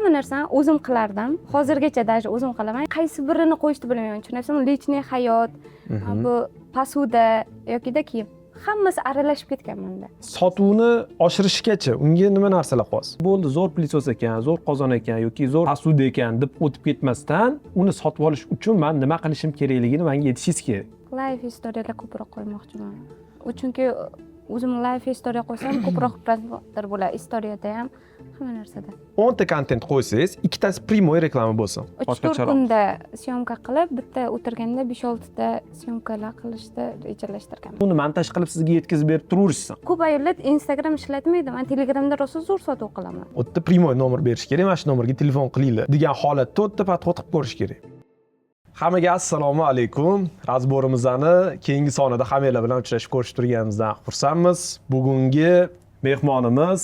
Hamma narsani o'zim qilardim, hozirgacha даже o'zim qilaman. Qaysi birini qo'yishni bilmayman, tushunyapsizmi? Личный hayot, bu посуда yokida kiyim, hammasi aralashib ketgan manda. Sotuvni oshirishgacha unga nima narsalar qilyapsiz? Bo'ldi, zo'r пылесос ekan, zo'r qozon ekan yoki zo'r посуда ekan deb o'tib ketmasdan, uni sotib olish uchun man nima qilishim kerakligini manga aytishingiz kerak. Live история lar ko'proq qo'ymoqchiman u, chunki o'zim live история qo'ysam, ko'proq просмотр bo'ladi, история da ham, hamma narsada. 10 ta kontent qo'ysangiz, ikkitasi прямой reklama bo'lsin. 3-4 Boshqacharoq. kunda съёмка qilib, bitta o'tirganda 5-6 ta съёмка lar qilishni rejalashtirganman. Uni montaj qilib sizga yetkazib berib turaverishsin. Ko'p ayollar Instagram ishlatmaydi. Man Telegramda rosa zo'r sotuv qilaman. U yerda прямой nomer berish kerak, mana shu nomerga telefon qilinglar degan holatda u yerda подход qilib ko'rish kerak. Hammaga assalomu alaykum. Разбор imizni keyingi sonida hammanglar bilan uchrashib, ko'rishib turganimizdan xursandmiz. Bugungi Mehmonimiz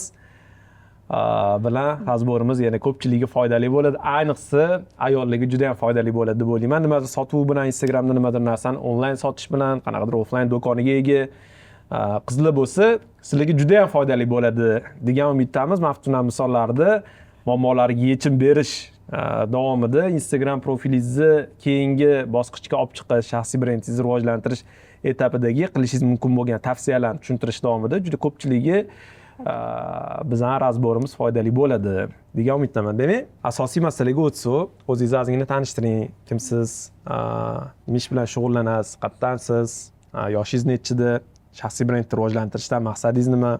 bilan разбор imiz yana ko'pchilikka foydali bo'ladi, ayniqsa ayollarga juda ham foydali bo'ladi deb o'ylayman. Nimadir sotuv bilan, Instagramda nimadir narsani onlayn sotish bilan, qanaqadir offlayn do'koniga ega qizlar bo'lsa, sizlarga juda ham foydali bo'ladi degan umiddamiz. Maftuna misollarida muammolarga yechim berish davomida Instagram profilingizni keyingi bosqichga olib chiqish, shaxsiy brendingizni rivojlantirish этап idagi qilishingiz mumkin bo'lgan tavsiyalarni tushuntirish davomida juda ko'pchiligi bizani разбор imiz foydali bo'ladi degan umiddaman. Demak, asosiy masalaga o'tsak, o'zingizni ozgina tanishtiring. Kimsiz, nima ish bilan shug'ullanasiz, qayerdansiz, yoshingiz nechida, shaxsiy brendni rivojlantirishdan maqsadingiz nima?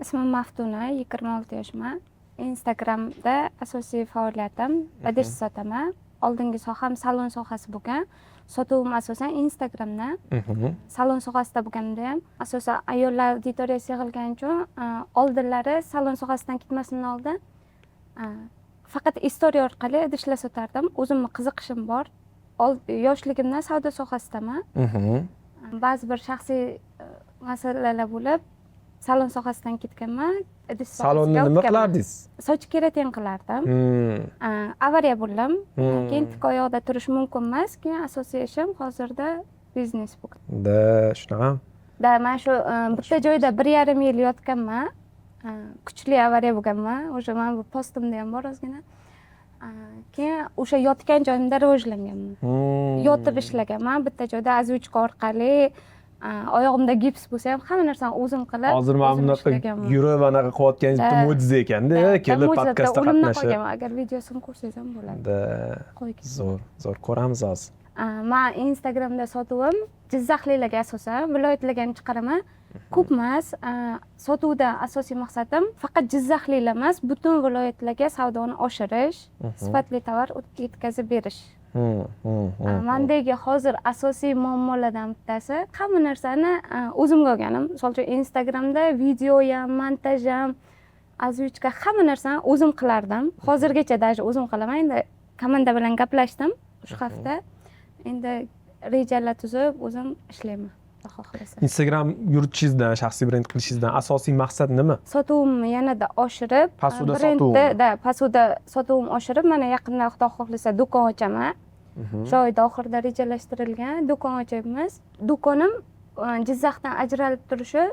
Ismim Maftuna, 26 yoshman. Instagramda asosiy faoliyatim idish sotaman. Oldingi soham salon sohasi bo'lgan. Sotuvim asosan Instagramdan. Salon sohasida bo'lganimda ham asosan ayollar auditoriyasi yig'ilgani uchun, oldinlari, salon sohasidan ketmasimdan oldin, faqat история orqali idishlar sotardim. O'zimni qiziqishim bor. Yoshligimdan savdo sohasidaman. Ba'zi bir shaxsiy masalalar bo'lib, salon sohasidan ketganman, idish Salonda sohasiga nima o'tganman. qilardingiz? Soch keratin qilardim. Avariya bo'ldim. Keyin tik oyoqda turish mumkin emas. Keyin asosiy ishim hozirda biznes bo'lgan. Да, shunaqa. Да, man shu bitta joyda 1,5 yil yotganman. Kuchli avariya bo'lganman уже. Mana bu postimda ham bor ozgina. Keyin o'sha yotgan joyimda rivojlanganman. Yotib ishlaganman bitta joyda, озвучка orqali, oyog'imda gips bo'lsa ham, hamma narsani o'zim qilib, Hozir mana o'zim bunaqa ishlaganman. yurib, anaqa qilayotganingiz bitta Да. mo'jiza ekanda, Да, kelib mo'jiza, podkastda o'limdan qatnashib. qolganman. Agar videosini ko'rsangiz ham bo'ladi. Да. Qo'ygan. Zo'r, zo'r, ko'ramiz hozir. Man Instagramda sotuvim jizzaxliklarga asosan, viloyatlarga ham chiqaraman, ko'p emas. Sotuvda asosiy maqsadim faqat jizzaxliklar emas, butun viloyatlarga savdoni oshirish, sifatli tovar yetkazib berish. Mandagi hozir asosiy muammolardan bittasi, hamma narsani o'zimga olganim. Misol uchun, Instagramda video ham, montaj ham, озвучка, hamma narsani o'zim qilardim, hozirgacha даже o'zim qilaman. Endi komanda bilan gaplashdim shu hafta, endi rejalar tuzib, o'zim ishlayman, Xudo xohlasa. Instagram yuritishingizdan, shaxsiy brend qilishingizdan asosiy maqsad nima? Sotuvimni yanada oshirib, Посуда brendni sotuvini. Да, посуда sotuvimni oshirib, mana yaqinda, Xudo xohlasa, do'kon ochaman. Shu oyda oxirida rejalashtirilgan, do'kon ochyapmiz. Do'konim Jizzaxdan ajralib turishi,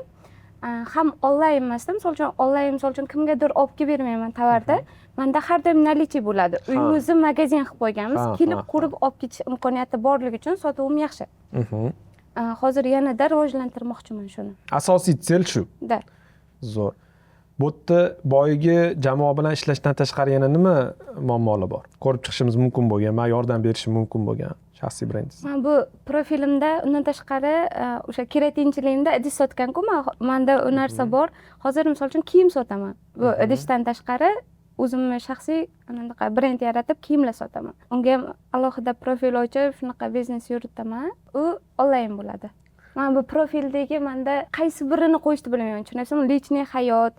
ham onlayn emasda. Misol uchun, onlayn, misol uchun, kimgadir olib kelib bermayman tovarda, manda har doim наличие bo'ladi. Uyimizni magazin qilib qo'yganmiz, kelib ko'rib olib ketish imkoniyati borligi uchun sotuvim yaxshi. Hozir yanada rivojlantirmoqchiman shuni. Asosiy цель shu. Да. Zo'r. Bu yerda boyagi jamoa bilan ishlashdan tashqari yana nima muammolar bor, ko'rib chiqishimiz mumkin bo'lgan, man yordam berishim mumkin bo'lgan shaxsiy brendingiz? Man bu profilimda undan tashqari, o'sha keratinchiligimda idish sotganku man, manda u narsa bor. Hozir, misol uchun, kiyim sotaman. Bu idishdan tashqari o'zimni shaxsiy anaqa brend yaratib, kiyimlar sotaman. Unga ham alohida profil ochib, shunaqa biznes yuritaman. U onlayn bo'ladi. Man bu profildagi manda qaysi birini qo'yishni bilmayman, tushunyapsizmi? Личный hayot,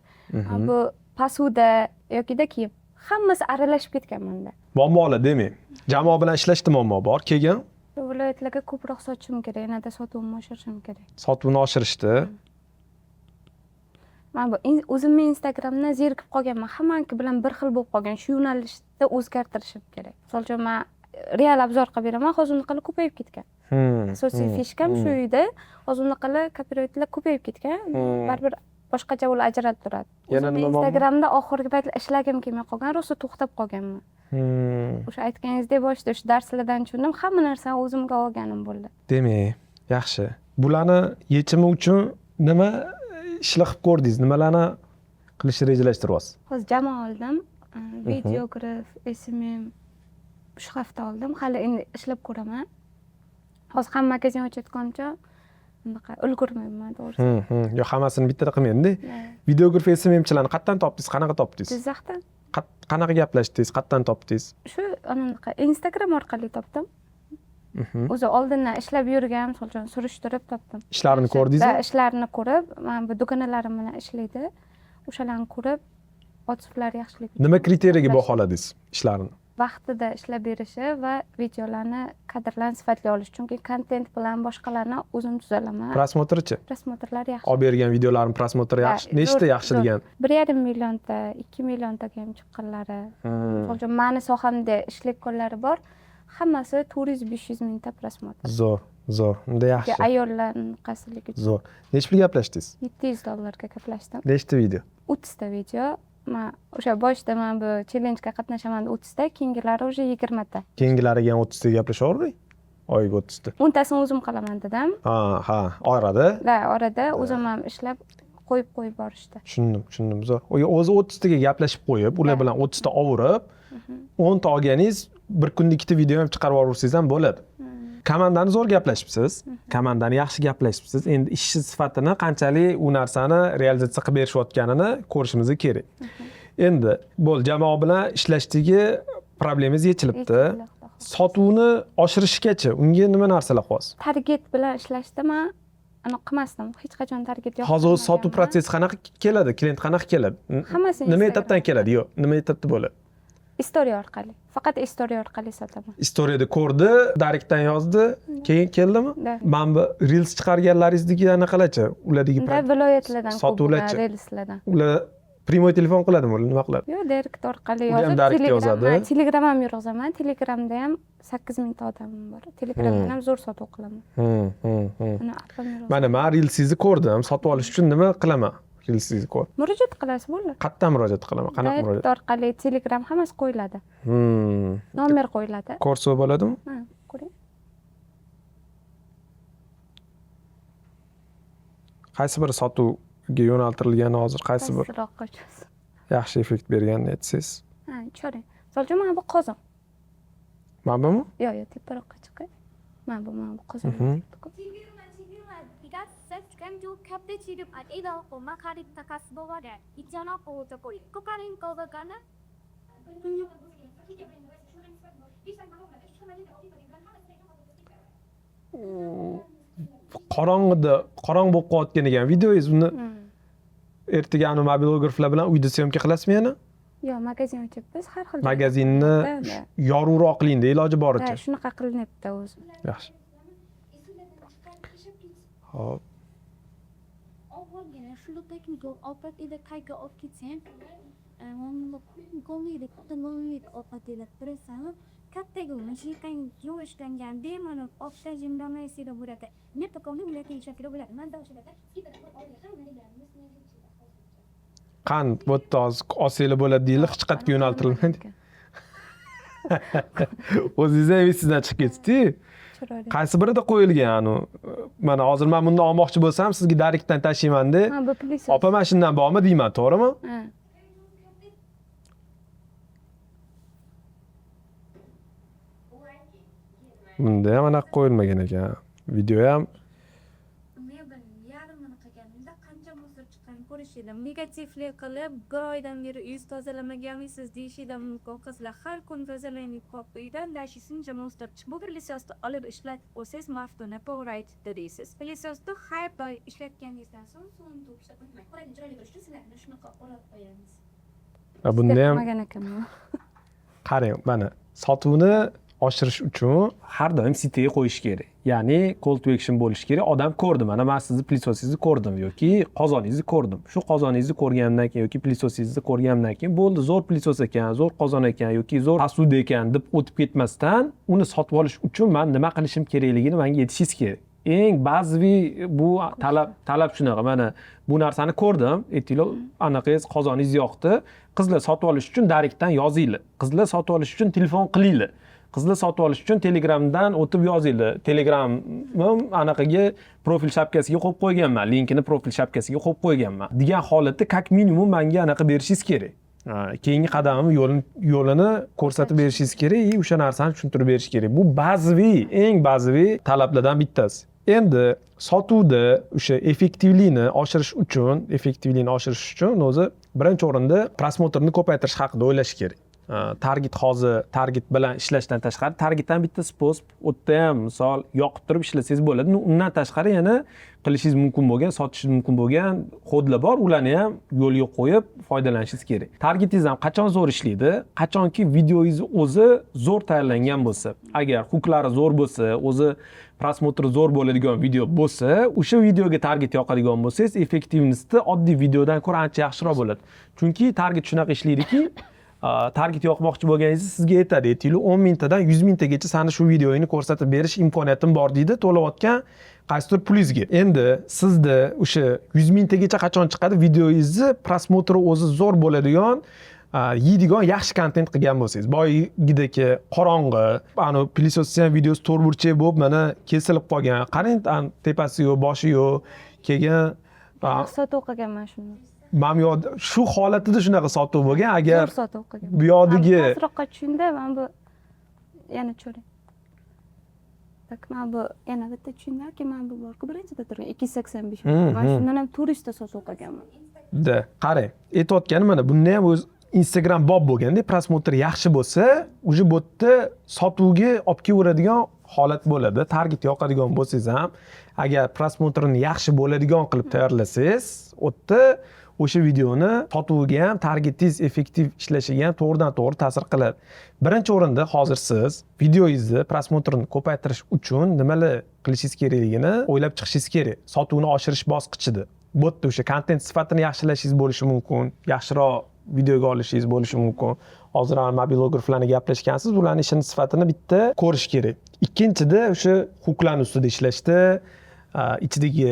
bu посуда yokida kiyim, hammasi aralashib ketgan manda. Muammolar, demak, jamoa bilan ishlashda muammo bor, keyin? Viloyatlarga ko'proq sotishim kerak, yanada sotuvimni oshirishim kerak. Sotuvni oshirishda. Man bu o'zimni Instagramdan zerikib qolganman, hammaniki bilan bir xil bo'lib qolgan. Shu yo'nalishda o'zgartirishim kerak. Misol uchun, man real обзор qilib beraman, hozir unaqalar ko'payib ketgan. Asosiy фишка m shu edi. Hozir unaqalar копирайтер lar ko'payib ketgan. Baribir. Boshqacha ular ajralib turadi. Yana O'zim nima muammo? Instagramda oxirgi paytlar ishlagim kelmay qolgan, rosa to'xtab qolganman. O'sha aytganingizdek, boshida shu darslardan tushundim, hamma narsani o'zimga olganim bo'ldi. Demak, yaxshi. Bularni yechimi uchun nima ishlar qilib ko'rdingiz? Nimalarni qilishni rejalashtiryapsiz? Hozir jamoa oldim, videograf, SMM shu hafta oldim, hali endi ishlab ko'raman. Hozir ham magazin ochayotganimcha unaqa ulgurmayman, to'g'risi. Yo'q, hammasini bittada qilmaydi. Videograf, SMMchilarni qayerdan topdingiz? Qanaqa topdingiz? Jizzaxda. Qanaqa gaplashdingiz? Qayerdan topdingiz? Shu anaqa Instagram orqali topdim. O'zi oldindan ishlab yurgan, misol uchun, surishtirib topdim. Ishlarini ko'rdingizmi? Да, ishlarini ko'rib, mana bu dugonalarim bilan ishlaydi, o'shalarni ko'rib, отзыв lari yaxshiligi. Nima kriteriyaga baholadingiz ishlarini? Vaqtida ishlab berishi va videolarni, kadrlarni sifatli olish, chunki kontent bilan boshqalarni o'zim tuzalaman. Просмотр chi? Просмотр lar yaxshi. Olib bergan videolarim просмотр i yaxshi. Да, Nechta zo'r, yaxshi zo'r. degan? 1,5 millionta, 2 milliontaga ham chiqqanlari. Misol uchun, mani sohamda ishlayotganlari bor, hammasi 400-500 mingta просмотр. Zo'r, zo'r. Unda yaxshi. Ayollarni qasligi uchun. Zo'r. Necha pul gaplashdingiz? 700 dollarga gaplashdim. Nechta video? 30 ta video. Man o'sha boshida man bu challenjga qatnashaman deb 30 ta, keyingilari уже 20 ta. Keyingilariga ham 30 ta gaplashavermang. Oyiga 30 ta. 10 tasini o'zim qilaman dedim. Ha, orada. Va orada o'zim ham ishlab qo'yib qo'yib borishdi. Tushundim, tushundim. Zo'r. O'zi 30 taga gaplashib qo'yib, ular bilan 30 ta ovurib, 10 ta olganingiz, bir kunda ikkita video ham chiqarib yuborsangiz ham bo'ladi. Komandani zo'r gaplashibsiz, komandani yaxshi gaplashibsiz. Endi ishchi sifatini qanchalik u narsani realizatsiya qilib berishayotganini ko'rishimiz kerak. Endi bo'l, jamoa bilan ishlashdagi problemangiz yechilibdi. Yechildi, Xudo xohlasa. Sotuvni oshirishgacha unga nima narsalar qilyapsiz? Target bilan ishlashda man anaqa qilmasdim, hech qachon target. Hozir o'zi sotuv protsessi qanaqa keladi? Klient qanaqa keladi? Hammasi Nima Instagram. etapdan keladi? Yo'q, nima etapda bo'ladi? История orqali, faqat история orqali sotaman. История da ko'rdi, direktdan yozdi, keyin keldimi? Да. Mana bu reels chiqarganlaringizdagi anaqalarchi, ulardagi Unda viloyatlardan ko'p sotuvlarchi? bo'lgan, reelslardan. Ular прямой telefon qiladimi, ular nima qiladi? Yo'q, direkt orqali Ular ham yozib, direct Telegram, yozadi. Ha, Telegram ham yurg'izaman. Telegramda ham 8000 ta odamim bor. Telegramdan ham zo'r sotuv qilaman. Hmm, hmm, hmm. Uni opam yurg'izadi. Mana man reelsingizni ko'rdim, sotib olish uchun nima qilaman? Reelsingizni ko'rib. Murojaat qilasiz, bo'ldi. Qayerdan murojaat qilaman? Qanaqa Direct murojaat? orqali, Telegram, hammasi qo'yiladi. Nomer qo'yiladi. Ko'rsa bo'ladimi? Ha, ko'ring. Qaysi biri sotuvga yo'naltirilgani hozir, qaysi bir Pastroqqa uchasiz. Yaxshi effekt berganini aytsangiz. Ha, tushuning. Misol uchun, mana bu qozon. Mana bumi? Yo'q, teparoqqa chiqing. Mana bu qozon. Qorong'ida, qorong'i bo'lib qolayotgan ekan videongiz. Uni ertaga anavi mobilograflar bilan uyda съёмка qilasizmi yana? Yo'q, magazin ochyapmiz har xil joyda. Magazinni Да. yorug'roq qilingda iloji boricha. Ha, shunaqa qilinyapti o'zi. Yaxshi. Hop. Avvalgina ovqat edi, qayga olib ketsang, ovqat berasan, kattagina yuvoshlangan, bemalol olib tashlamaysizlar bo'ladi. Bo'ladi. Qani, bu yerda hozir olsanglar bo'ladi deyildi, hech qayerga yo'naltirilmaydi. O'zingiz ham esingizdan chiqib ketdi-yu. Chiroyli. Qaysi birida qo'yilgan anu? Mana hozir men bundan olmoqchi bo'lsam, sizga direktdan tashlaymanda. Ha, bu пылесос. Opa, mana shundan bormi deyman, to'g'rimi? Ha. Bunda ham anaqa qo'yilmagan ekan. Video ham Mebelni yarmini qilganimda qancha мусор chiqqanini ko'rish edim. Negativli qilib, bir oydan beri uyingiz tozalamaganmisiz deyishinglar mumkin. Qizlar, har kun tozalang qop uydan, shuncha мусор chiqib. Bu пылесос ni olib ishlatib qo'ysangiz, Maftuna to'g'ri aytibdi deysiz. Пылесос ni har doim ishlatganingizdan so'ng suvini to'kishni unutmang. Chiroyli chiroyli turishi uchun sizlarni shunaqa o'rab qo'yamiz. Va bunda ham Qilmagan ekanman. Qarang, mana sotuvni oshirish uchun har doim CTA qo'yish kerak. Ya'ni call to action bo'lishi kerak. Odam ko'rdi, mana men sizni пылесос ingizni ko'rdim yoki qozoningizni ko'rdim. Shu qozoningizni ko'rganimdan keyin yoki пылесос ingizni ko'rganimdan keyin bo'ldi, zo'r пылесос ekan, zo'r qozon ekan yoki zo'r посуда ekan deb o'tib ketmasdan, uni sotib olish uchun men nima qilishim kerakligini menga aytishingiz kerak. Eng bazaviy bu talab shunaqa. Mana bu narsani ko'rdim. Aytinglar, anaqangiz qozoningiz yoqdi. Qizlar sotib olish uchun direktdan yozinglar. Qizlar sotib olish uchun telefon qilinglar. Qizlar sotib olish uchun Telegramdan o'tib yozinglar. Telegramim anaqaga profil shapkasiga qo'yib qo'yganman. Linkini profil shapkasiga qo'yib qo'yganman. Degan holatda как minimum menga anaqa berishingiz kerak. Keyingi qadamim yo'lini ko'rsatib berishingiz kerak и o'sha narsani tushuntirib berish kerak. Bu bazaviy, eng bazaviy talablardan bittasi. Endi sotuvda o'sha effektivlikni oshirish uchun o'zi birinchi o'rinda просмотр ni ko'paytirish haqida o'ylash kerak. Target, hozir target bilan ishlashdan tashqari targetdan bitta способ, u yerda ham misol yoqib turib ishlasangiz bo'ladi. Ну, undan tashqari yana qilishingiz mumkin bo'lgan, sotishingiz mumkin bo'lgan ход lar bor, ularni ham yo'lga qo'yib foydalanishingiz kerak. Targetingiz ham qachon zo'r ishlaydi? Qachonki videongiz o'zi zo'r tayyorlangan bo'lsa, agar hook lari zo'r bo'lsa, o'zi просмотр i zo'r bo'ladigan video bo'lsa, o'sha videoga target yoqadigan bo'lsangiz, эффективность i oddiy videodan ko'ra ancha yaxshiroq bo'ladi. Chunki target shunaqa ishlaydiki, target yoqmoqchi bo'lganingizda sizga aytadi, aytaylik, 10 mingtadan 100 mingtagacha sani shu videoyini ko'rsatib berish imkoniyatim bor deydi, to'layotgan qaysidir pulingizga. Endi sizda o'sha 100 mingtagacha qachon chiqadi? Videongizni просмотр i o'zi zo'r bo'ladigan, yeydigan yaxshi kontent qilgan bo'lsangiz. Boyagidagi qorong'i, ani пылесос ni ham videosi to'rtburchak bo'lib, mana kesilib qolgan. Qarang, tepasi yo'q, boshi yo'q. Keyin Sotuv qilganman shuni. Mana bu yoqda shu holatida shunaqa sotuv bo'lgan. Agar Zo'r sotuv qilgan. bu yoqdagi Pastroqqa tushingda, mana bu yana turing. Так, mana bu yana bitta tushingda, mana bu borku, birinchida turgan 285. Mana shundan ham 400 ta sotuv qilganman. Da, qarang, aytayotganim mana bunda ham o'zi Instagram bob bo'lganda, просмотр yaxshi bo'lsa, уже bu yerda sotuvga olib kelaveradigan holat bo'ladi. Target yoqadigan bo'lsangiz ham, agar просмотр ini yaxshi bo'ladigan qilib tayyorlasangiz, u yerda o'sha videoni sotuviga ham, targetingiz effektiv ishlashiga ham to'g'ridan to'g'ri ta'sir qiladi. Birinchi o'rinda hozir siz videongizni просмотр ini ko'paytirish uchun nimalar qilishingiz kerakligini o'ylab chiqishingiz kerak. Sotuvni oshirish bosqichida. Bu yerda o'sha kontent sifatini yaxshilashingiz bo'lishi mumkin, yaxshiroq videoga olishingiz bo'lishi mumkin. Hozir ham mobilograflarni gaplashgansiz, ularni ishini sifatini bitta ko'rish kerak. Ikkinchida o'sha hook larni ustida ishlashda, ichidagi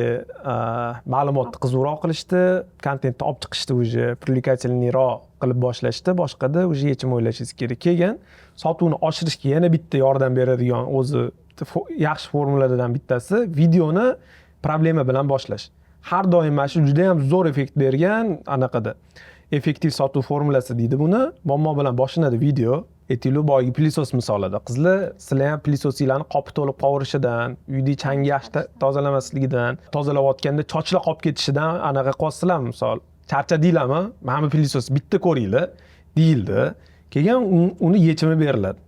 ma'lumotni qiziqroq qilishdi, kontentni olib chiqishdi, уже привлекательный roq qilib boshlashdi, boshqada уже yechim o'ylashingiz kerak. Keyin sotuvni oshirishga yana bitta yordam beradigan o'zi yaxshi formulalardan bittasi videoni problema bilan boshlash. Har doim mana shu juda ham zo'r effekt bergan anaqada. Effektiv sotuv formulasi deydi buni. Muammo bilan boshlanadi video. Aytaylik, boyagi пылесос misolida. Qizlar, sizlar ham пылесос inglarni qopi to'lib qovurishidan, uyda changi yaxshi tozalamasligidan, tozalayotganda chochlar qolib ketishidan anaqa qilyapsizlarmi misol? Charchadinglarmi? Mana bu пылесос bitta ko'ringlar deyildi. Keyin uni yechimi beriladi.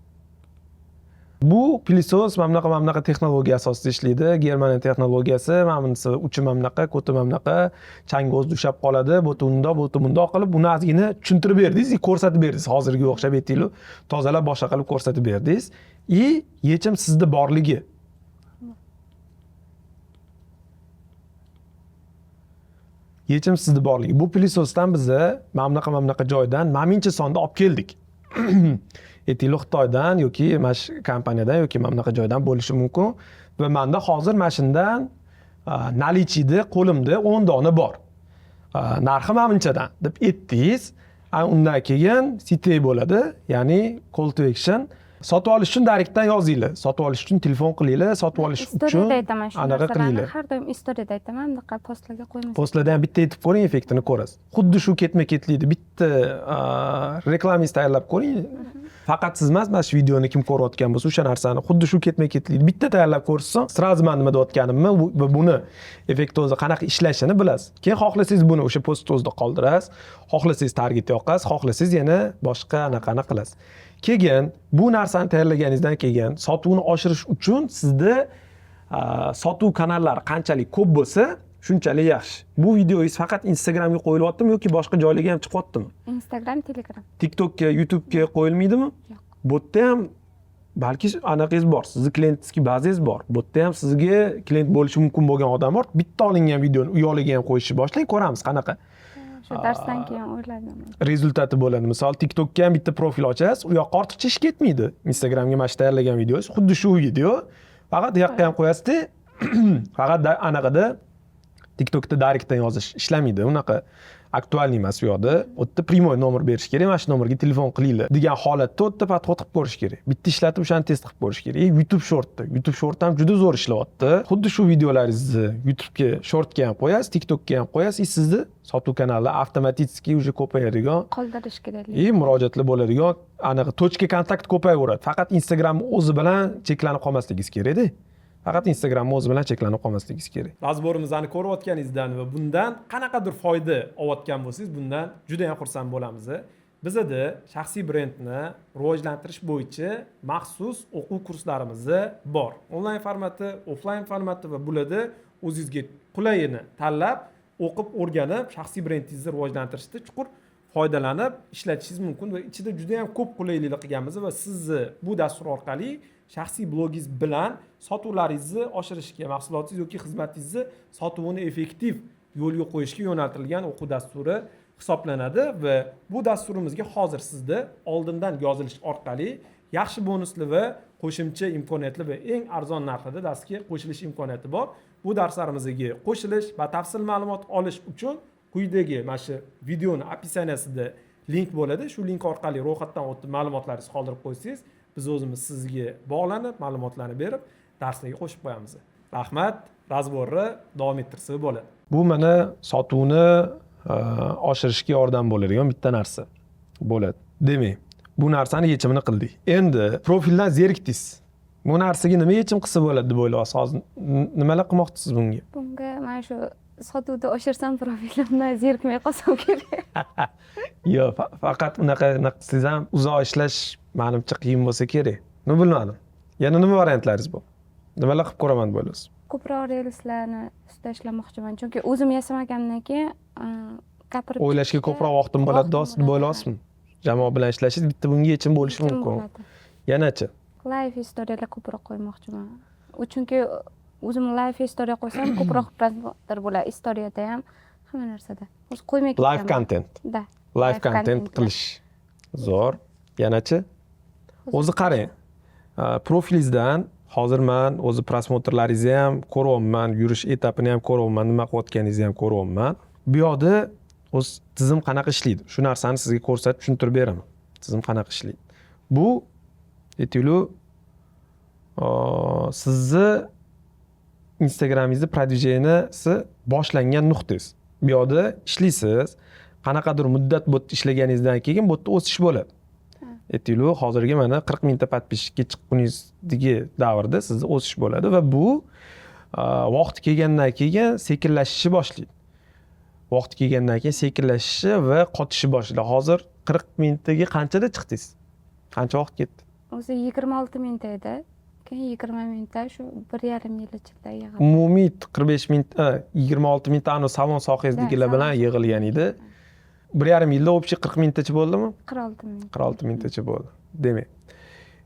Bu пылесос mana bunaqa, mana bunaqa texnologiya asosida ishlaydi. Germaniya texnologiyasi, mana bunisi uchi mana bunaqa, ko'ti mana bunaqa, chang o'zida ushlab qoladi, bu yerda undoq, bu yerda bundoq qilib, buni ozgina tushuntirib berdingiz, и ko'rsatib berdingiz. Hozirgi o'xshab aytaylik, tozalab boshqa qilib ko'rsatib berdingiz. И yechim sizda borligi. Yechim sizda borligi. Bu пылесос dan biza mana bunaqa, mana bunaqa joydan mana buncha sonda olib keldik. Aytaylik, Xitoydan yoki mana shu kompaniyadan yoki mana bunaqa joydan bo'lishi mumkin va menda hozir mana shundan наличие da qo'limda 10 dona bor. Narxi mana bunchadan deb aytdingiz. Undan keyin CTA bo'ladi, ya'ni call to action. Sotib olish uchun direktdan yozinglar, sotib olish uchun telefon qilinglar, sotib olish uchun Istoriyada aytaman shu anaqa narsalarni. qilinglar. Har doim istoriyada aytaman, bunaqa postlarga qo'ymasam. Postlarda ham bitta aytib ko'ring, effektini ko'rasiz. Xuddi shu ketma ketlikni bitta reklamangiz tayyorlab ko'ring. Faqat siz emas, mana shu videoni kim ko'rayotgan bo'lsa, o'sha narsani xuddi shu ketma ketlikni bitta tayyorlab ko'rsa, сразу man nima deyotganimni va buni effekti o'zi qanaqa ishlashini bilasiz. Keyin xohlasangiz buni o'sha postni o'zida qoldirasiz, xohlasangiz target yoqasiz, xohlasangiz yana boshqa anaqani qilasiz. Keyin bu narsani tayyorlaganingizdan keyin sotuvni oshirish uchun sizda sotuv kanallari qanchalik ko'p bo'lsa, shunchalik yaxshi. Bu videongiz faqat Instagramga qo'yilyaptimi yoki boshqa joylarga ham chiqyaptimi? Instagram, Telegram. TikTokka, YouTube'ga qo'yilmaydimi? Yo'q. Bu yerda ham balki anaqangiz bor, sizni клиентский bazangiz bor. Bu yerda ham sizga klient bo'lishi mumkin bo'lgan odam bor. Bitta olingan videoni u yoqlarga ham qo'yishni boshlang, ko'ramiz qanaqa Shu darsdan keyin o'yladim. результат i bo'ladi. Misol, TikTokka ham bitta profil ochasiz, u yoqqa ortiqcha ish ketmaydi. Instagramga mana shu tayyorlagan videongiz, xuddi shu video, faqat u yoqqa ham qo'yasizda. Faqat anaqada, TikTokda directdan yozish ishlamaydi, unaqa актуальный emas u yoqda. U yerda прямой nomer berish kerak, mana shu nomerga telefon qilinglar degan holatda u yerda подход qilib ko'rish kerak. Bitta ishlatib, o'shani test qilib ko'rish kerak. И YouTube Shortda, YouTube Short ham juda zo'r ishlayapti. Xuddi shu videolaringizni YouTubega, Shortga ham qo'yasiz, TikTokka ham qo'yasiz и sizni sotuv kanali avtomatически уже ko'payadigan Qoldirish kerak. и murojaatlar bo'ladigan, anaqa точка контакт ko'payaveradi. Faqat Instagram o'zi bilan cheklanib qolmasligingiz kerakda, faqat Instagram o'zi bilan cheklanib qolmasligingiz kerak. Разбор imizni ko'rayotganingizdan va bundan qanaqadir foyda olayotgan bo'lsangiz, bundan juda ham xursand bo'lamiz. Bizada shaxsiy brendni rivojlantirish bo'yicha maxsus o'quv kurslarimiz bor, onlayn formati, offlayn formati, va bularda o'zingizga qulayini tanlab, o'qib, o'rganib, shaxsiy brendingizni rivojlantirishda chuqur foydalanib ishlatishingiz mumkin. Va ichida juda yam ko'p qulayliklar qilganmiz va sizni bu dastur orqali shaxsiy blogingiz bilan sotuvlaringizni oshirishga, mahsulotingiz yoki xizmatingizni sotuvini effektiv yo'lga qo'yishga yo'naltirilgan o'quv dasturi hisoblanadi. Va bu dasturimizga hozir sizda oldindan yozilish orqali yaxshi bonusli va qo'shimcha imkoniyatli va eng arzon narxida darsga qo'shilish imkoniyati bor. Bu darslarimizga qo'shilish, batafsil ma'lumot olish uchun quyidagi mana shu videoni описания sida link bo'ladi. Shu link orqali ro'yxatdan o'tib, ma'lumotlaringizni qoldirib qo'ysangiz, biz o'zimiz sizga bog'lanib, ma'lumotlarni berib, darslarga qo'shib qo'yamiz. Rahmat, разбор ni davom ettirsa bo'ladi. Bu mana sotuvni oshirishga yordam bo'ladigan bitta narsa bo'ladi. Demak, bu narsani yechimini qildik. Endi profildan zerikdingiz. Bu narsaga nima yechim qilsa bo'ladi deb o'ylayapsiz hozir? Nimalar qilmoqchisiz bunga? Bunga mana shu sotuvda oshirsam, profilimdan zerikmay qolsam kerak. Yo'q, faqat unaqa qilsangiz ham uzoq ishlash manimcha qiyin bo'lsa kerak. Ну, bilmadim, yana nima variantlaringiz bor? Nimalar qilib ko'raman deb o'ylaysiz? Ko'proq reelslarni ustida ishlamoqchiman, chunki o'zim yasamagandan keyin gapirib O'ylashga chiqishga ko'proq vaqtim bo'ladi vaqtim deb bo'ladi. o'ylayapsizmi? Jamoa bilan ishlashingiz bitta bunga yechim bo'lishi Yechim mumkin. Bo'ladi. Yanachi? Live история lar ko'proq qo'ymoqchiman. U chunki o'zim live история qo'ysam, ko'proq просмотр bo'ladi, история da ham, hamma narsada. O'zi qo'ymay Live ketganman. content. Да. Live Live content contentlar. qilish zo'r. Yanachi? O'zi qarang, profilingizdan hozir man o'zi просмотр laringizni ham ko'ryapman, yurish etapini ham ko'ryapman, nima qilayotganingizni ham ko'ryapman. Bu yoqda o'zi tizim qanaqa ishlaydi, shu narsani sizga ko'rsatib, tushuntirib beraman. Tizim qanaqa ishlaydi? Bu, aytaylik, sizni Instagramingizni продвижение si boshlangan nuqtangiz. Bu yoqda ishlaysiz, qanaqadir muddat bu yerda ishlaganingizdan keyin bu yerda o'sish bo'ladi. Aytaylik, hozirgi mana 40 mingta подписчик ka chiqquningizdagi davrda sizda o'sish bo'ladi va bu vaqti kelgandan keyin sekinlashishni boshlaydi. Vaqti kelgandan keyin sekinlashishi va qotishni boshlaydi. Hozir 40 mingtaga qanchada chiqdingiz? Qancha vaqt ketdi? O'zi 26 mingta edi, keyin 20 mingta, shu 1,5 yil ichida yig'ildi. Umumiy 45 mingta, 26 mingta anavi salon sohangizdagilar Да, bilan salon. yig'ilgan edi. 1,5 yilda общий 40 mingtacha bo'ldimi? 46 ming. 46 mingtacha bo'ldi. Demak,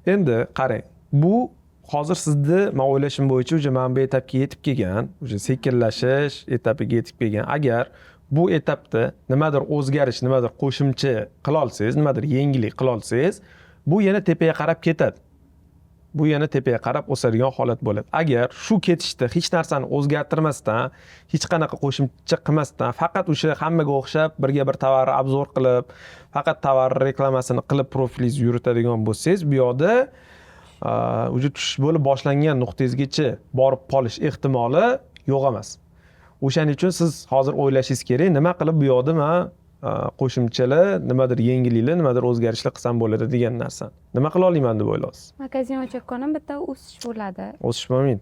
endi qarang, bu hozir sizni, man o'ylashim bo'yicha, уже mana bu etapga yetib kelgan, уже sekinlashish etapiga yetib kelgan. Agar bu etapda nimadir o'zgarish, nimadir qo'shimcha qila olsangiz, nimadir yangilik qila olsangiz, bu yana tepaga qarab ketadi. Bu yana tepaga qarab o'sadigan holat bo'ladi. Agar shu ketishda hech narsani o'zgartirmasdan, hech qanaqa qo'shimcha qilmasdan, faqat o'sha hammaga o'xshab birga bir tovarni обзор qilib, faqat tovar reklamasini qilib profilingizni yuritadigan bo'lsangiz, bu yoqda уже tushish bo'lib boshlangan nuqtangizgacha borib qolish ehtimoli yo'q emas. O'shaning uchun siz hozir o'ylashingiz kerak, nima qilib bu yoqda man qo'shimchalar, nimadir yangiliklar, nimadir o'zgarishlar qilsam bo'ladi degan narsani. Nima qila olaman deb o'ylaysiz? Magazin ochayotganim bitta o'sish bo'ladi. O'sish bo'lmaydi,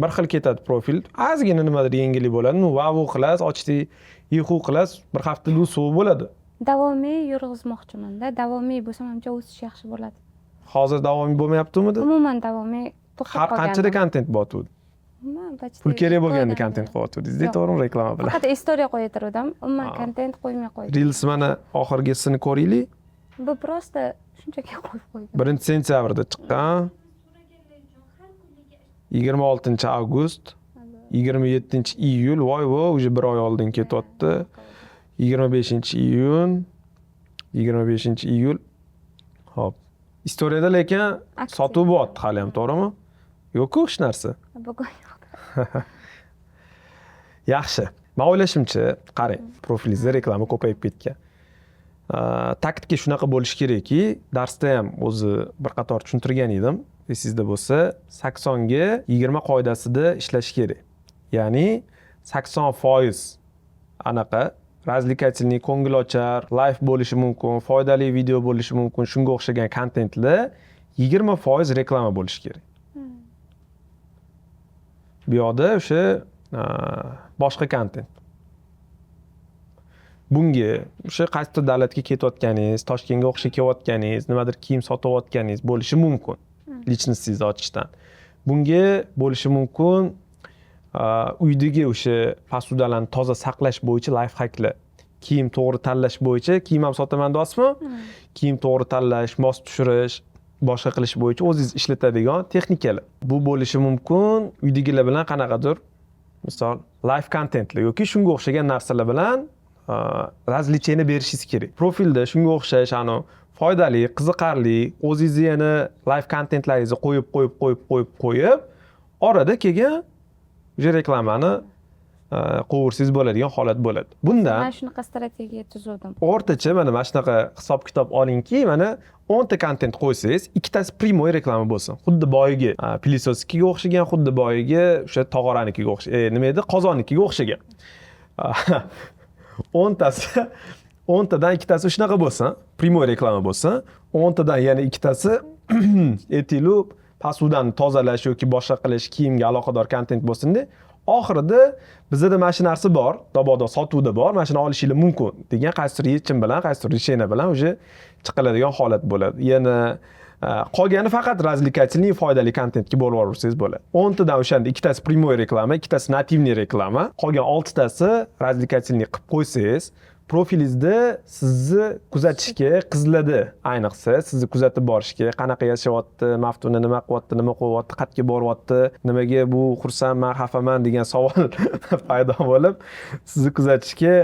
bir xil ketadi profil. Ozgina nimadir yangilik bo'ladi, ну, vau qilasiz, ochdik, yihu qilasiz, bir haftada suv bo'ladi. Davomiy yurg'izmoqchimanda. Davomiy bo'lsa, manimcha, o'sish yaxshi bo'ladi. Hozir davomiy bo'lmayaptimi? Umuman davomiy to'xtab Har qanchada qolgandim. Kontent bo'lyotgandi? Umuman почти Pul kerak bo'lganda 2 oydan kontent beri. qilyotgandingiz, Yo'q. to'g'rimi, reklama bilan? Faqat история qo'yib turgandim, umuman kontent qo'ymay qo'ydim. Reels, mana oxirgisini ko'raylik. Bu просто shunchaki qo'yib qo'ydim. 1-sentyabrda chiqqan, 26-avgust, 27-iyul, voy vo, уже bir oy oldin ketyapti. 25-iyun, 25-iyul. Ho'p, история da lekin Aktiv. sotuv bo'lyapti hali ham, to'g'rimi? Yo'qku hech narsa. Bugun yo'q. Yaxshi, man o'ylashimcha, qarang, profilingizda reklama ko'payib ketgan. Taktika shunaqa bo'lishi kerakki, darsda ham o'zi bir qator tushuntirgan edim, esingizda bo'lsa, 80ga 20 qoidasida ishlash kerak. Ya'ni 80% anaqa развлекательный, ko'ngilochar, live bo'lishi mumkin, foydali video bo'lishi mumkin, shunga o'xshagan kontentlar, 20% reklama bo'lishi kerak. Bu yoqda o'sha boshqa kontent. Bunga o'sha qaysidir davlatga ketayotganingiz, Toshkentga o'qishga kelayotganingiz, nimadir kiyim sotayotganingiz bo'lishi mumkin личность ingizni ochishdan. Bunga bo'lishi mumkin uydagi o'sha посуда larni toza saqlash bo'yicha лайфхак lar, kiyim to'g'ri tanlash bo'yicha. Kiyim ham sotaman deyapsizmi? Kiyim to'g'ri tanlash, mos tushirish, boshqa qilish bo'yicha o'zingiz ishlatadigan texnikalar. Bu bo'lishi mumkin uydagilar bilan qanaqadir, misol, live kontentlar yoki shunga o'xshagan narsalar bilan развлечение berishingiz kerak profilda. Shunga o'xshash anavi foydali, qiziqarli, o'zingizni yana live kontentlaringizni qo'yib, qo'yib, qo'yib, qo'yib, qo'yib, orada keyin o'sha reklamani qo'yib bo'ladigan holat bo'ladi bundan. Man shunaqa strategiya tuzuvdim. O'rtacha mana shunaqa hisob kitob olingki, mana 10ta kontent qo'ysangiz, ikkitasi прямой reklama bo'lsin. Xuddi boyagi пылесос nikiga o'xshagan, xuddi boyagi o'sha tog'oranikiga o'xshagan, nima edi, qozonnikiga o'xshagan. 10tasi, 10tadan ikkitasi shunaqa bo'lsin, прямой reklama bo'lsin. 10tadan yana ikkitasi aytaylik, посуда ni tozalash yoki boshqa qilish, kiyimga aloqador kontent bo'lsinda, oxirida bizada mana shu narsa bor, mabodo sotuvda bor, mana shuni olishinglar mumkin degan qaysidir yechim bilan, qaysidir решение bilan уже chiqiladigan holat bo'ladi. Yana qolgani faqat развлекательный, foydali kontentga bo'lib yuborsangiz bo'ladi. 10tadan o'shanda ikkitasi прямой reklama, ikkitasi нативный reklama, qolgan oltitasi развлекательный qilib qo'ysangiz, profilingizda sizni kuzatishga, qizlarda ayniqsa sizni kuzatib borishga, qanaqa yashayapti Maftuna, nima qilyapti, nima qo'yyapti, qayerga boryapti, nimaga bu xursandman, xafaman degan savol paydo bo'lib, sizni kuzatishga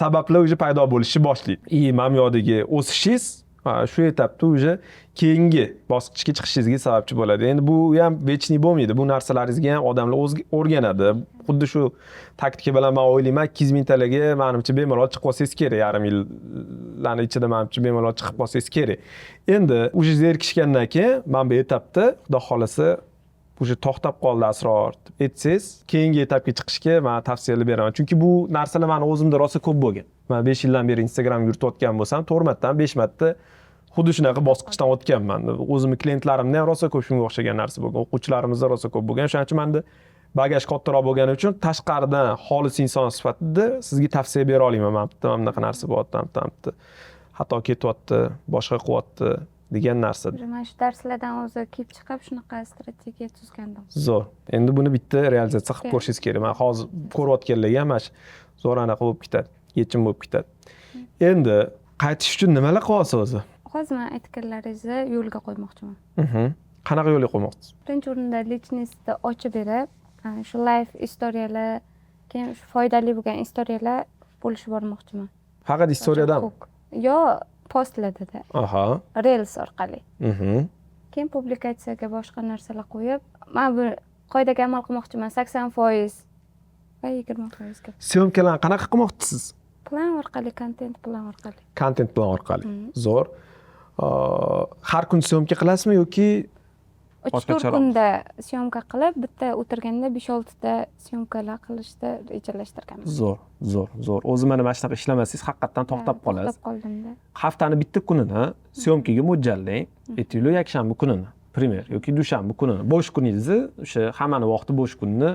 sabablar уже paydo bo'lishni boshlaydi. И mana bu yoqdagi o'sishingiz shu etapda уже keyingi bosqichga chiqishingizga sababchi bo'ladi. Endi bu ham вечный bo'lmaydi, bu narsalaringizga ham odamlar o'rganadi. Xuddi shu taktika bilan, man o'ylayman, 200 mingtalarga manimcha bemalol chiqib olsangiz kerak, yarim yillarni ichida manimcha bemalol chiqib olsangiz kerak. Endi уже zerikishgandan keyin mana bu etapda, xudo xohlasa, уже to'xtab qoldi Asror deb aytsangiz, keyingi etapga chiqishga man tavsiyalar beraman. Chunki bu narsalar mani o'zimda rosa ko'p bo'lgan. Man 5 yildan beri Instagram yuritayotgan bo'lsam, to'rt martadan besh marta xuddi shunaqa bosqichdan o'tganman. O'zimni klientlarimda ham rosa ko'p shunga o'xshagan narsa bo'lgan, o'quvchilarimizda rosa ko'p bo'lgan. Shuning uchun manda bagaj kattaroq bo'lgani uchun tashqaridan xolis inson sifatida sizga tavsiya bera olaman: mana bu yerda mana bunaqa narsa bo'lyapti, mana bu yerda xato ketyapti, boshqa qilyapti degan narsa. Mana shu darslardan o'zi kelib chiqib shunaqa strategiya tuzgandim. Zo'r, endi buni bitta realizatsiya qilib ko'rishingiz kerak. Man hozir ko'rayotganlarga ham mana shu zo'r anaqa bo'lib ketadi, yechim bo'lib ketadi. Endi qaytish uchun nimalar qilyapsiz o'zi? Hozir man aytganlaringizni yo'lga qo'ymoqchiman. Qanaqa yo'lga qo'ymoqchisiz? Birinchi o'rinda личность ni ochib berib, shu live история lar, keyin shu foydali bo'lgan история lar bo'lishib bormoqchiman. Faqat история dan? Yo postlardada, reels orqali. Keyin publikatsiyaga boshqa narsalar qo'yib, man bu qoidaga amal qilmoqchiman: 80% va 20%ga. Съёмка larni qanaqa qilmoqchisiz? Plan orqali, kontent plan orqali. Kontent plan orqali. Mhm. Zo'r. Har kun съёмка qilasizmi yoki 3-4 Boshqacharoq. kunda съёмка qilib, bitta o'tirganda 5-6 ta съёмка lar qilishni rejalashtirganman. Zo'r, zo'r, zo'r. O'zi mana shunaqa ishlamasangiz, haqiqatdan to'xtab qolasiz. To'xtab qoldimda. Haftani bitta kunini съёмка ga mo'ljallang, aytaylik, yakshanba kunini, пример, yoki dushanba kunini, bo'sh kuningizni, o'sha hammani vaqti bo'sh kunni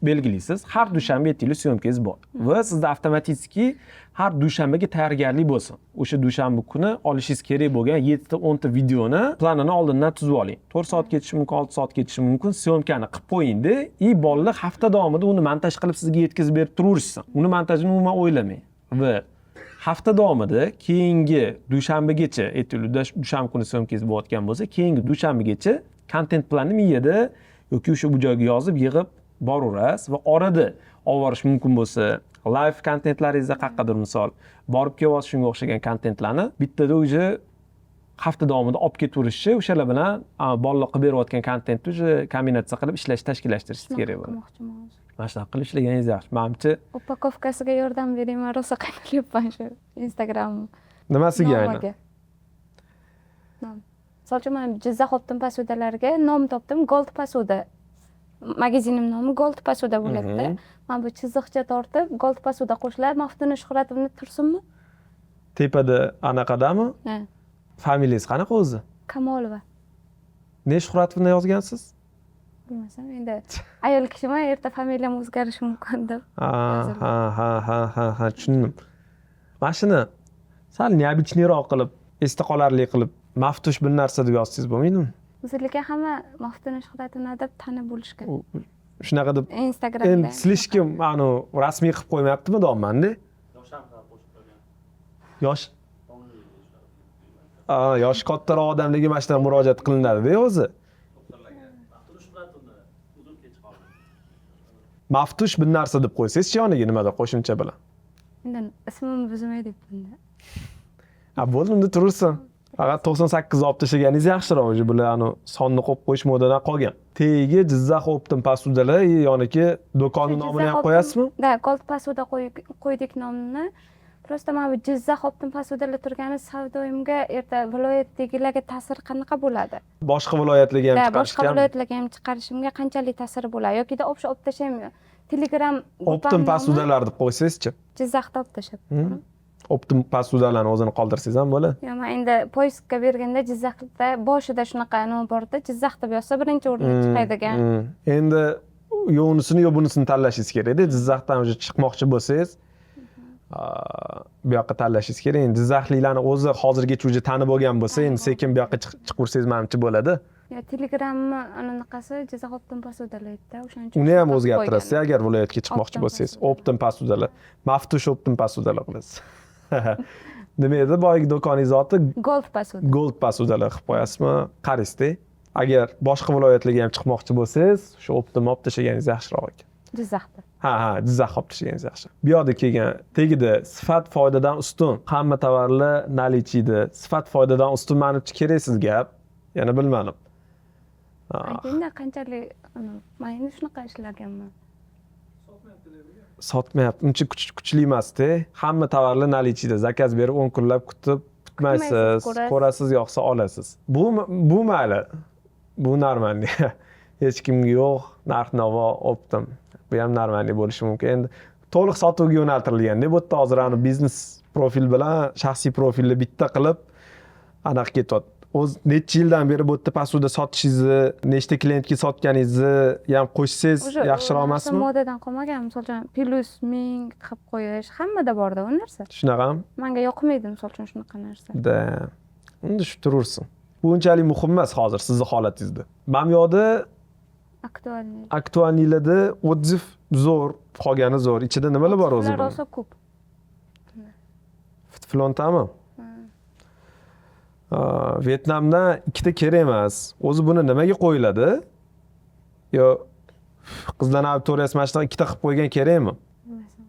belgilaysiz. Har dushanba, aytaylik, съёмка ngiz bor va sizda avtomatически har dushanbaga tayyorgarlik bo'lsin. O'sha dushanba kuni olishingiz kerak bo'lgan 7 ta, 10 ta videoni planini oldindan tuzib oling. 4 soat ketishi mumkin, 6 soat ketishi mumkin. Съёмка ni qilib qo'yingda, и bolalar hafta davomida uni montaj qilib sizga yetkazib berib turaverishsin. Uni montajini umuman o'ylamang va hafta davomida keyingi dushanbagacha, aytaylik, dushanba kuni съёмка ngiz bo'layotgan bo'lsa, keyingi dushanbagacha kontent planni miyada yoki o'sha bu joyga yozib, yig'ib boraverasiz va orada olib borish mumkin bo'lsa, live kontentlaringizda qayoqqadir, misol, borib kelyapsiz, shunga o'xshagan kontentlarni bittada уже Hafta davomida olib ketaverishi, o'shalar bilan bolalar qilib berayotgan kontentni уже kombinatsiya qilib ishlashni tashkillashtirishingiz Shunaqa kerak bo'ladi. qilmoqchiman hozir. Mana shunaqa qilib ishlaganingiz yaxshi manimcha. Упаковка siga yordam bering, man rosa qiynalyapman shu Instagram Nimasiga aynan? nomiga. Nom. Misol uchun, man Jizzax оптом посуда larga nom topdim, Gold Посуда. Magazinim nomi Gold Посуда bo'ladida. Man bu chiziqcha tortib, Gold Посуда qo'shiladi. Maftuna Shuhratovna tursinmi? Tepada anaqadami? Ha. Familiyangiz qanaqa o'zi? Kamolova. Ne Shuhratovna yozgansiz? Bilmasam, endi ayol kishiman, erta familiyam o'zgarishi mumkin deb. Ha. Yozildi. Ha, tushundim. Mana shuni sal необычный roq qilib, esda qolarli qilib, Maftush bir narsa deb yozsangiz bo'lmaydimi? Lekin hamma Maftuna Shuhratovna deb tanib bo'lishgan. Shunaqa deb Instagramda. Endi слишком anu rasmiy qilib qo'ymayaptimi deyapmanda. Yosh yoshi kattaroq odamlarga mana shunaqa murojaat qilinadida o'zi. Maftush bir narsa deb qo'ysangizchi yoniga nimadir qo'shimcha bilan. Endi ismimni buzmay debmanda. Ha, bo'ldi, unda turursin. Faqat 98 olib tashlaganingiz yaxshiroq, уже bular anu sonni qo'yib qo'yish modadan qolgan. Tagiga Jizzax оптом посуда lar, yoniki do'konni nomini ham qo'yasizmi? Да, Gold Посуда qo'ydik nomini. Просто mana bu Jizzax оптом посуда lar turgani savdoyimga erta viloyatdagilarga ta'siri qanaqa bo'ladi? Boshqa viloyatlarga ham Да, boshqa chiqarishgan. Viloyatlarga ham chiqarishimga qanchalik ta'siri bo'ladi? Yokida olib olib tashlaymi? Telegram Оптом посуда lar deb qo'ysangizchi? Jizzaxda olib tashlab. Оптом посуда larni o'zini qoldirsangiz ham bo'ladi. Yo, man endi поиск ka berganda Jizzaxda boshida shunaqa nima borda, Jizzax deb yozsa birinchi o'rinda chiqadigan. Endi yo unisini, yo bunisini tanlashingiz kerakda. Jizzaxdan уже chiqmoqchi bo'lsangiz, bu yoqqa tanlashingiz kerak. Endi jizzaxliklarni o'zi hozirgacha уже tanib olgan bo'lsa, endi sekin bu yoqqa chiqaversangiz manimcha bo'ladi. Yo, Telegramni anaqasi Jizzax оптом посуда lar-da, o'shaning uchun Uni ham shunaqa o'zgartirasiz qo'yganman. Agar viloyatga chiqmoqchi Оптом bo'lsangiz. посуда. Оптом посуда lar. Maftush оптом посуда lar qilasiz. Nima edi boyagi do'koningiz oti? Gold Посуда. Gold посуда lar qilib qo'yasizmi? Qaraysizda. Agar boshqa viloyatlarga ham chiqmoqchi bo'lsangiz, shu оптом olib tashlaganingiz yaxshiroq ekan. Jizzaxda. Ha, Jizzax olib tashlaganingiz yaxshi. Bu yoqda kelgan tagida sifat foydadan ustun. Hamma tovarlar наличие da. Sifat foydadan ustun manimcha keraksiz gap. Yana bilmadim. Aytingda, qanchalik man endi shunaqa ishlaganman. Sotmayapti. Uncha kuchli emasda. Hamma tovarlar наличие da. Заказ berib 10 kunlab kutib kutmaysiz. Kutmaysiz, ko'rasiz. Ko'rasiz, yoqsa olasiz. Bu mayli. Bu нормальный. Hech kimga yo'q, narx-navo оптом. Bu ham нормальный bo'lishi mumkin. Endi to'liq sotuvga yo'naltirilganda bu yerda hozir ani biznes profil bilan shaxsiy profilni bitta qilib anaqa ketyapti. O'z necha yildan beri bu yerda посуда sotishingizni, nechta klientga sotganingizni ham qo'shsangiz Уже yaxshiroq u narsa emasmi? modadan qolmagan. Misol uchun, plyus 1000 qilib qo'yish hammada borda u narsa. Shunaqami? Manga yoqmaydi, misol uchun, shunaqa narsa. Да. Unda shu turursin. Bu unchalik muhim emas hozir sizni holatingizda. Mana bu yoqda Актуальный. Актуальный larda отзыв zo'r, qolgani zo'r. Ichida nimalar bor o'zi Ular buni? rosa ko'p. Flontami? Vyetnamdan ikkita kerak emas. O'zi buni nimaga qo'yiladi? Yo qizlarni auditoriyasi mana shunaqa ikkita qilib qo'ygan kerakmi? Bilmasam.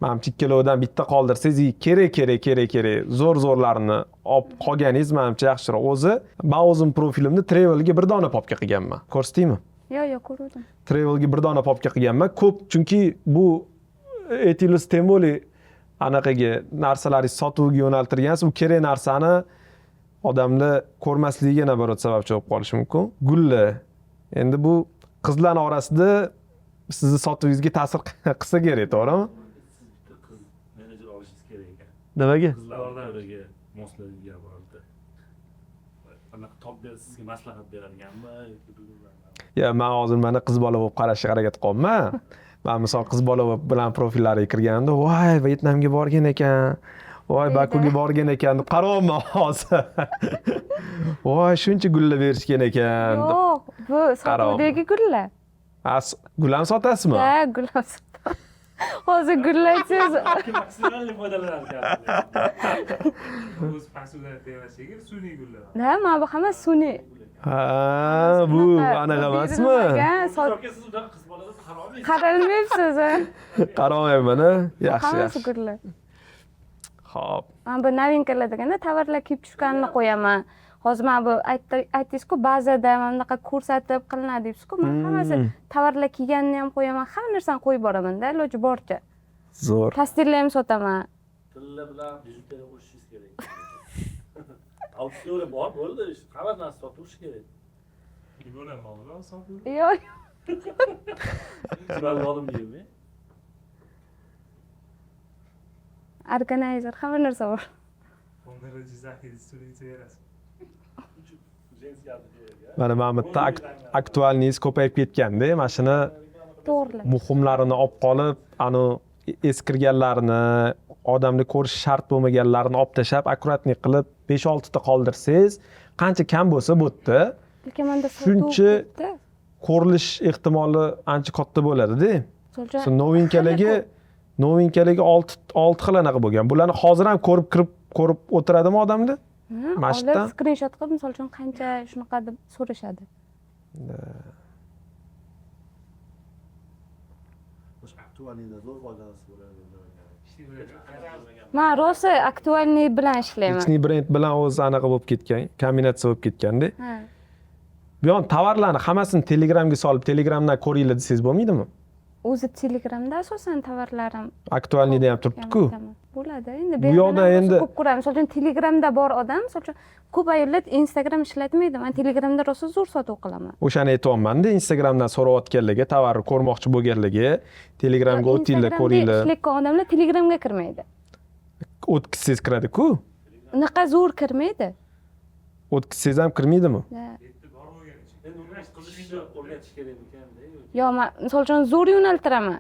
Manimcha, ikkalovidan bitta qoldirsangiz, kerak, kerak, kerak, kerak. Zo'r zo'rlarini olib qolganingiz manimcha yaxshiroq. O'zi men o'zim profilimni travelga bir dona papka qilganman. Ko'rsataymi? Yo'q, ko'ruvdim. Travelga bir dona papka qilganman. Ko'p, chunki bu Etilus, тем более anaqaga narsalaringizni sotuvga yo'naltirgansiz, u kerak narsani odamlar ko'rmasligiga наоборот sababchi bo'lib qolishi mumkin. Gulli. Endi bu qizlarning orasida sizni sotuvingizga ta'sir qilsa kerak, to'g'rimi? Siz bitta qiz menejer olishingiz kerak ekan. Nimaga? Qizlar oraga moslaydigan birorta. Anaqa top berib sizga maslahat beradiganmi yoki bilmayman. Ya, man hozir mana qiz bola bo'lib qarashga harakat qilyapman. Man misol qiz bola bilan profillariga kirganimda, voy, Vyetnamga borgan ekan, voy, Bakuga borgan ekan deb qaryapman hozir. Voy, shuncha gullar berishgan ekan deb. Yo'q, bu sotuvdagi gullar. A, gul ham sotasizmi? Да, gul ham sotaman. Hozir gullar aytsangiz, Maksimal foydalanar ekan. O'z посуда tevasiga sun'iy gullar. Да, mana bu hamma sun'iy. Ha, bu Shunaqa anaqa emasmi? berilmagan, Aka, siz unaqa qiz bolada qaraolmaysiz. Qaralmayapsiz, a? Qaramayman, a? Yaxshi, Hammasi yaxshi. gullar. Xo'p. Mana bu новинка lar deganda tovarlar kelib tushganini qo'yaman. Hozir mana bu aytdingiz-ku, bazada mana bunaqa ko'rsatib qilinadi deyapsiz-ku. Man hammasi tovarlar kelganini ham qo'yaman, hamma narsani qo'yib boraman-da, iloji boricha. Zo'r. Pastilla ham sotaman. Tilla bilan bijuteriya qo'shishingiz kerak. Auditoriya bor, bo'ldi. Hamma narsa sotilishi kerak. Yo'q. Shularni olim deymi? Organizer, hamma narsa bor. Женский auditoriya. Mana bu yerda актуальный ingiz ko'payib ketganda, mana shuni To'g'ri. Muhimlarini olib qolib, anu eskirganlarini, odamni ko'rishi shart bo'lmaganlarini olib tashlab, аккуратный qilib 5-6 ta qoldirsangiz, qancha kam bo'lsa bu yerda Lekin menda sotuv ko'pda. Ko'rilish ehtimoli ancha katta bo'ladi-da. Misol uchun, So, новинка larga новинка larga 6 xil anaqa bo'lgan. Bularni hozir ham ko'rib kirib ko'rib o'tiradimi odamlar? Ha, Mana shu yerdan? Olib skrinshot qilib, misol uchun, qancha shunaqa deb so'rashadi. O'sha актуальный da zo'r foydalansa bo'ladi. Man rosa актуальный bilan ishlayman. Личный brend bilan o'zi anaqa bo'lib ketgan, kombinatsiya bo'lib ketganda. Ha. Bu yon tovarlarni hammasini Telegramga solib, Telegramdan ko'ringlar desangiz bo'lmaydimi? O'zi Telegramda asosan tovarlarim. Актуальный da ham turibdi-ku. Bo'ladi. Endi Bu yoqda ko'p ko'raman. Misol uchun, Telegramda bor odam, misol uchun, ko'p ayollar Instagram ishlatmaydi. Man Telegramda rosa zo'r sotuv qilaman. O'shani aytyapman-da, Instagramdan so'rayotganlarga, tovarni ko'rmoqchi bo'lganlarga Telegramga o'tinglar, Instagramda ko'ringlar. ishlayotgan odamlar Telegramga kirmaydi. O'tkazsangiz kiradi-ku. Unaqa zo'r kirmaydi. O'tkazsangiz ham kirmaydimi? Da. Endi uni qilishni o'rgatish kerakmikanda? Yo, man misol uchun zo'r yo'naltiraman.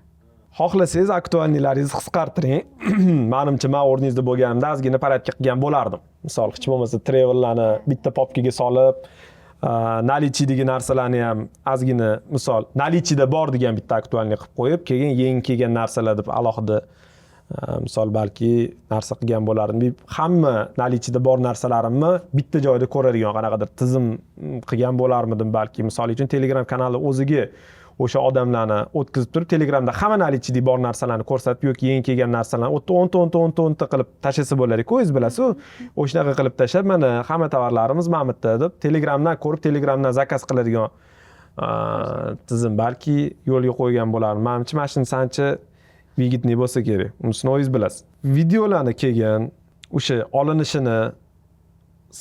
Xohlasangiz актуальный laringizni qisqartiring. Manimcha, men o'rningizda bo'lganimda ozgina порядка qilgan bo'lardim. Misol, hech bo'lmasa travellarni bitta papkaga solib, наличие dagi narsalarni ham ozgina, misol, наличие da bor degan bitta актуальный qilib qo'yib, keyin yangi kelgan narsalar deb alohida misol balki narsa qilgan bo'lardim. Hamma наличие da bor narsalarimni bitta joyda ko'radigan qanaqadir tizim qilgan bo'larmidim balki. Misol uchun, Telegram kanali o'ziga o'sha odamlarni o'tkazib turib, Telegramda hamma наличие da bor narsalarni ko'rsatib yoki yangi kelgan narsalarni o'nta, o'nta, o'nta, o'nta, o'nta qilib tashlasa bo'ladi-ku, o'zingiz bilasiz. O'shanaqa qilib tashlab, mana hamma tovarlarimiz mana bu yerda deb, Telegramdan ko'rib, Telegramdan zakaz qiladigan tizim balki yo'lga qo'ygan bo'lardim. Manimcha, mana shunisi ancha выгодный bo'lsa kerak. Unisini o'zingiz bilasiz. Videolarni keyin o'sha olinishini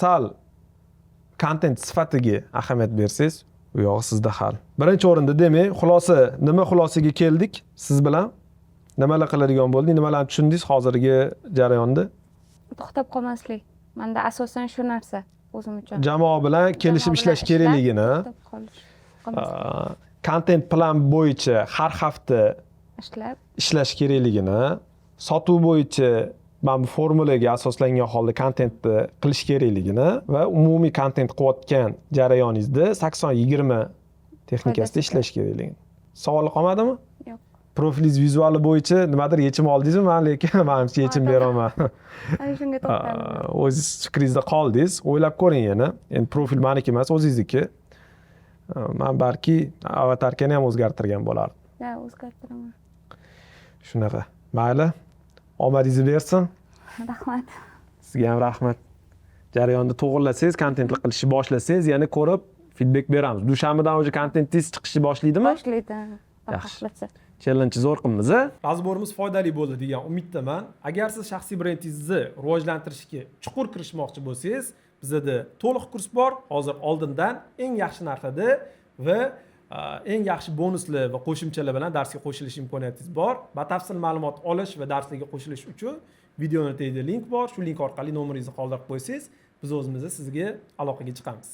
sal kontent sifatiga ahamiyat bersangiz, u yog'i sizda hal. Birinchi o'rinda, demak, xulosa, nima xulosaga keldik siz bilan? Nimalar qiladigan bo'ldik, nimalarni tushundingiz hozirgi jarayonda? To'xtab qolmaslik. Menda asosan shu narsa o'zim uchun. Jamoa bilan kelishib Jamoa bilan ishlash ishlab, kerakligini, to'xtab qolmaslik. Kontent plan bo'yicha har hafta ishlab ishlash kerakligini, sotuv bo'yicha mana bu formulaga asoslangan holda kontentni qilish kerakligini va umumiy kontent qilayotgan jarayoningizda 80-20 texnikasida Foydasi. Ishlash kerakligini. Savol qolmadimi? Yo'q. Profilingiz vizuali bo'yicha nimadir yechim oldingizmi? Man lekin manimcha yechim berolman. Ana shunga to'xtaldim. O'zingiz fikringizda qoldingiz. O'ylab ko'ring yana. Endi profil maniki emas, o'zingizniki. Man balki аватарка ni ham o'zgartirgan bo'lardim. Да, o'zgartiraman. Shunaqa. Mayli. Omadingizni bersin. Rahmat. Sizga ham rahmat. Jarayonni to'g'irlasangiz, kontentli qilishni boshlasangiz, yana ko'rib feedback beramiz. Dushanbadan уже kontentingiz chiqishni boshlaydimi? Boshlaydi. Yaxshi. Xohlasa. Challenge zo'r qilamiz, a? Разбор imiz foydali bo'ldi degan umiddaman. Agar siz shaxsiy brendingizni rivojlantirishga chuqur kirishmoqchi bo'lsangiz, bizada to'liq kurs bor. Hozir oldindan eng yaxshi narxida va eng yaxshi bonuslar va qo'shimchalar bilan darsga qo'shilish imkoniyatingiz bor. Batafsil ma'lumot olish va darslarga qo'shilish uchun videoni tagida link bor. Shu link orqali nomeringizni qoldirib qo'ysangiz, biz o'zimiz sizga aloqaga chiqamiz.